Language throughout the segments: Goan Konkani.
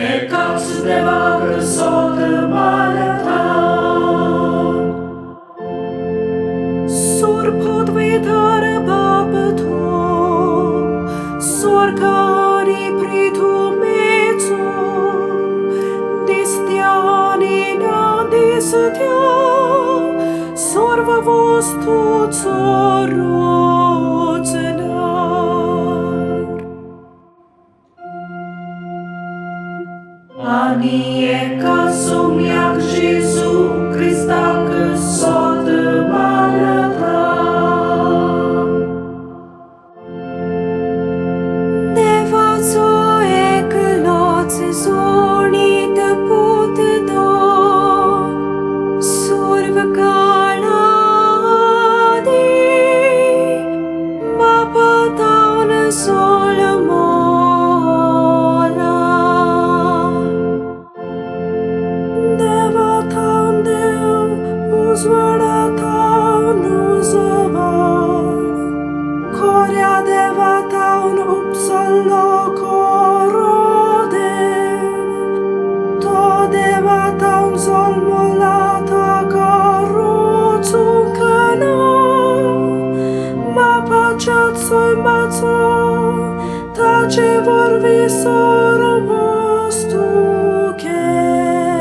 एकाच देवाक सोद मानता. सूर पदवीधर बाप तो स्वर्ग आनी पृथ्वीचो दिसत्या आनी ना दिसत्या सर्व वस्तूचो रचणार. आनी एका सोम्याक जेजू क्रिस्ताक सोद मानता. देवाचो एकलोच जोडीत पूत तो सर्व काळा आदीं बापा तावन जल्मला. देवा थावन देव उजवाडा थावन उजवाड खऱ्या देवा थावन उपसल्लो खरो देव तो देवा थावन जल्मला ताका रचूंक ना बापाच्या सैमाचो ताचे वरवीं सर्व वस्तू केल्या.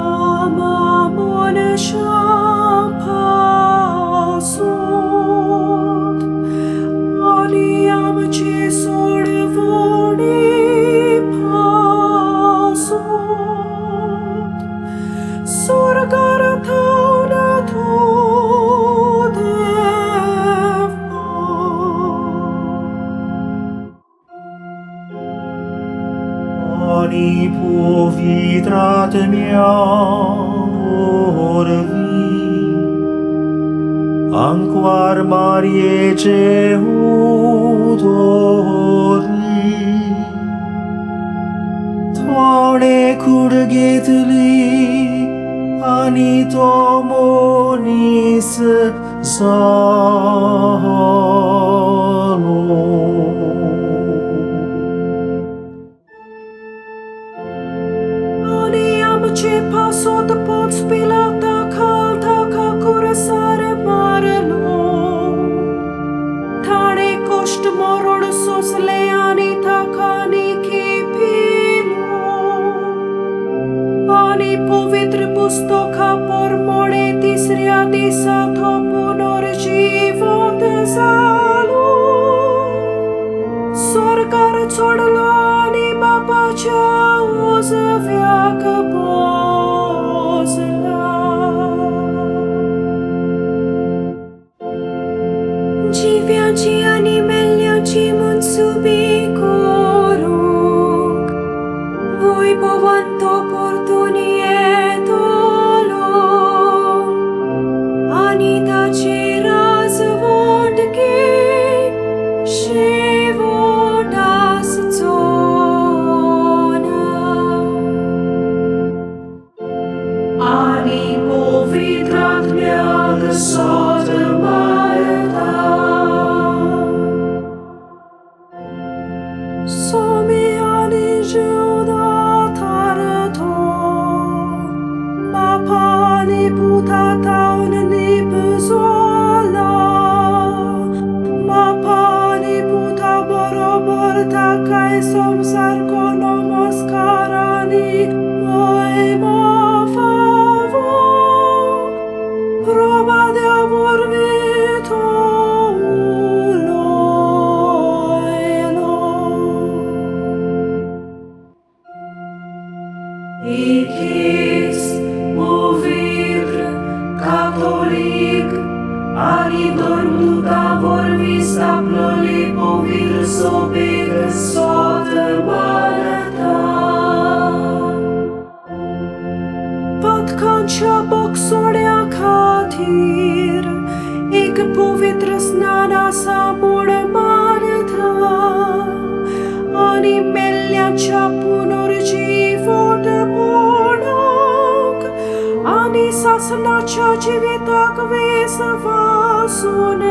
आमा मनशां पासून आनी आमची सोडवणी पासून स्वर्गार थावन तो देवलो. आनी पवित्रात्म्या वरवीं आंकवार मारयेचे उदोरी ताणें कूड घेतली आनी तो मनीस जालो. आनी आमचे पासत पोंच पिलाता ताका कुरसार मारलो. ताणें कश्ट मरण सोंसलें आनी ताका निकी पिलो. आनी पवित्र पुस्तका प्रमाणें तिसऱ्या दिसा तो पुनर्जिवंत जालो. स्वर्गार चडलो आनी बापाच्या उजव्याक बसला. जिव्याची आनी मेल्ल्याची मनसुबी करूंक वैभवान तो परतून येतलो आनी ताची राजवटकी शेवट आसचो ना. आनी पवित्रात्म्याक सोद मानता. सोमी आनी जिवदा थारतो बापा आनी पुता थावन निपजोला. बापा आनी पुता बरोबर ताकाय संवसारको नमस्कार आनी महिमा फावो. प्रभाद्या वरवीं तो उलयलो. एकीच पवित्र कातोलीक आनी धर्मदूता वरवीं स्थापलेली पवित्र सभेक सोद मानता. पातकांच्या बोगसोड्या खातीर एक पवित्र स्नान आसा म्हूण मानता आनी मेल्ल्याच्या पुनर्जिवंतपणाक आनी सासणाच्या जिविताक विस्वासून.